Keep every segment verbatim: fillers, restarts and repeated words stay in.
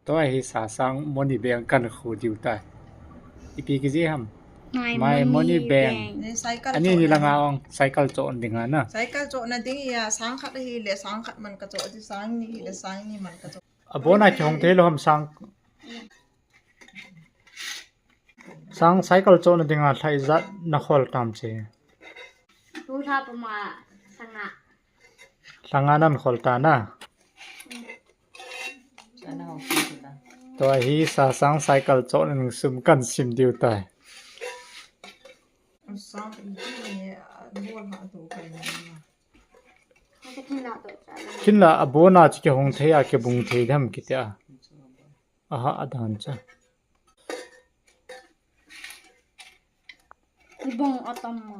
Tua hi Sasang money bank kan khu diu tai. Ipi kiti ham? My money bank. Ni cycle ani ni langa ong cycle choh ding ana. Cycle choh na ding ya, sang khat hi le sang khat man ka choh, ti sang ni hi le sang ni man ka choh. Abona kihong thei lou ham sang. Sang cycle choh na dinga lha ijat na khol tam che. Tu lha puma sanga. Lhanga nan khol ta na. Tua hi Sasang cycle choh na ding sum kan sim diu tai. Kin la abona chu kihong thei a, kibung thei dem kiti a. Aha, adan cha. Ibong atam ma.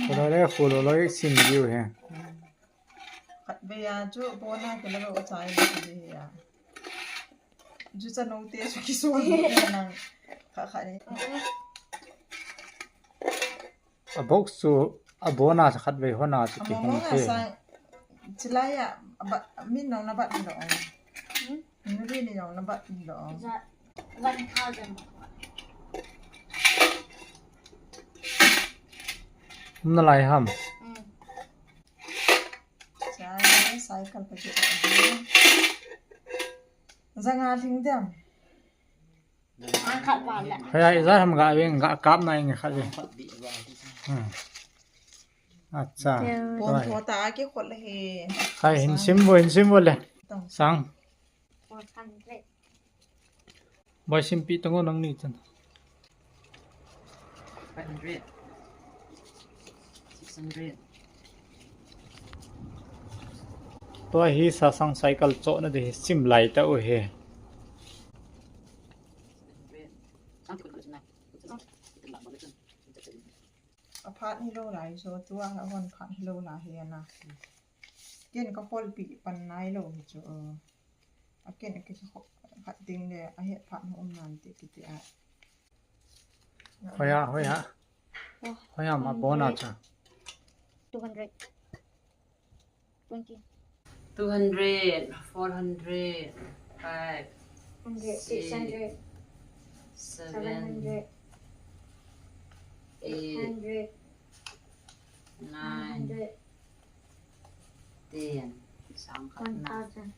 Khulole, khulole, sim diu he. Khat ve a chu abona ke la lo chai ve a. Ju cha no te chu kisun nang. Kha kha ni. A box chu abona khat ve hona chu kihong thei. Chilai a, min nong na bat ni lo. Hmm? Nuri ni nong na bat ni lo. One thousand. Na lai ham. Hmm. Chai, cycle ka jeh. Zanga thing dem. Ang khat pa le. Hei, ai, za ham ga veng, ga kap na ing khat veng. Hmm. Acha. Pon tho ta ki khol he. Khai hin sim bo, hin sim bo le. Sang. Four hundred. Bai sim pi tango nang ni chan. Five hundred. Six hundred. Tua hi Sasang cycle choh na di sim lai ta u he. Aphat ni lo lai so tua hon phat ni lo lai he na. Ken ka khol pi pan nai lo hi chu. A ken a kisa kho-, khat ding le, a het phat na um nan ti kiti a. Hoiya, hoiya. Oh, hoiya, ma bona cha. Two hundred. Twenty. Two hundred, four hundred, five, hundred, six hundred, seven, seven hundred, eight, eight hundred, nine, nine hundred. Ten. Sang khat na. One thousand.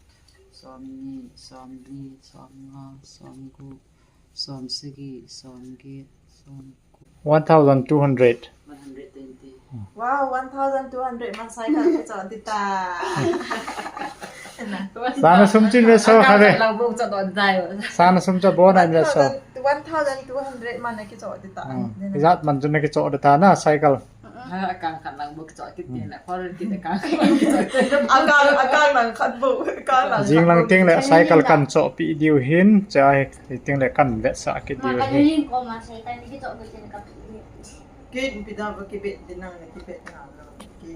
Som ni, som li, som nga, som gup, som sagi, som get, som gup. One thousand two hundred. One hundred twenty. Wow, one thousand two hundred man cycle kichoh ding ta. Sana sum chin ve so kha ve. Lang bung choh don dai. Sana sum cha bona ve so. One thousand two hundred man na kichoh ding ta. Hmm. Ijat man chun na kichoh ding ta na cycle. Ha, akang khat lang bou kichoh kit tin le, four hundred kit akang khat lang kichoh kit. Akang, akang lang khat bou, akang lang khat bou. Jing lang ting le cycle kan choh pi diu hin, chai ting le kan vetsah kit diu hin. Kin pi da ba ki bet din nang le ki bet nang lo ki.